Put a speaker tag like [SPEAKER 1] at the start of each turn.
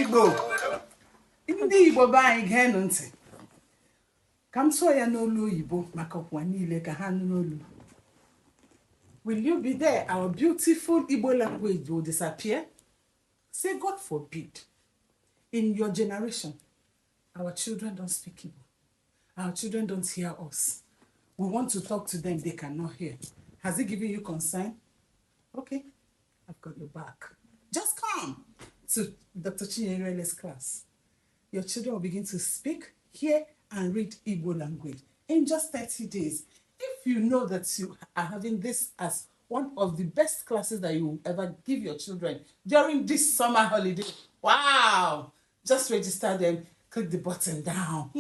[SPEAKER 1] Igbo. Ndị Igbo be anyị geenụ ntị. Ka m sụọ ya n'olu oyibo maka ọkwa niile ka ha nụ n'olu. Will you be there? Our beautiful Igbo language will disappear? Say, God forbid. In your generation, our children don't speak Igbo. Our children don't hear us. We want to talk to them, they cannot hear. Has he given you concern? Okay, I've got your back. Just come to Dr. Chinyerele's class. Your children will begin to speak, hear, and read Igbo language in just 30 days. If you know that you are having this as one of the best classes that you will ever give your children during this summer holiday, wow! Just register them, click the button down.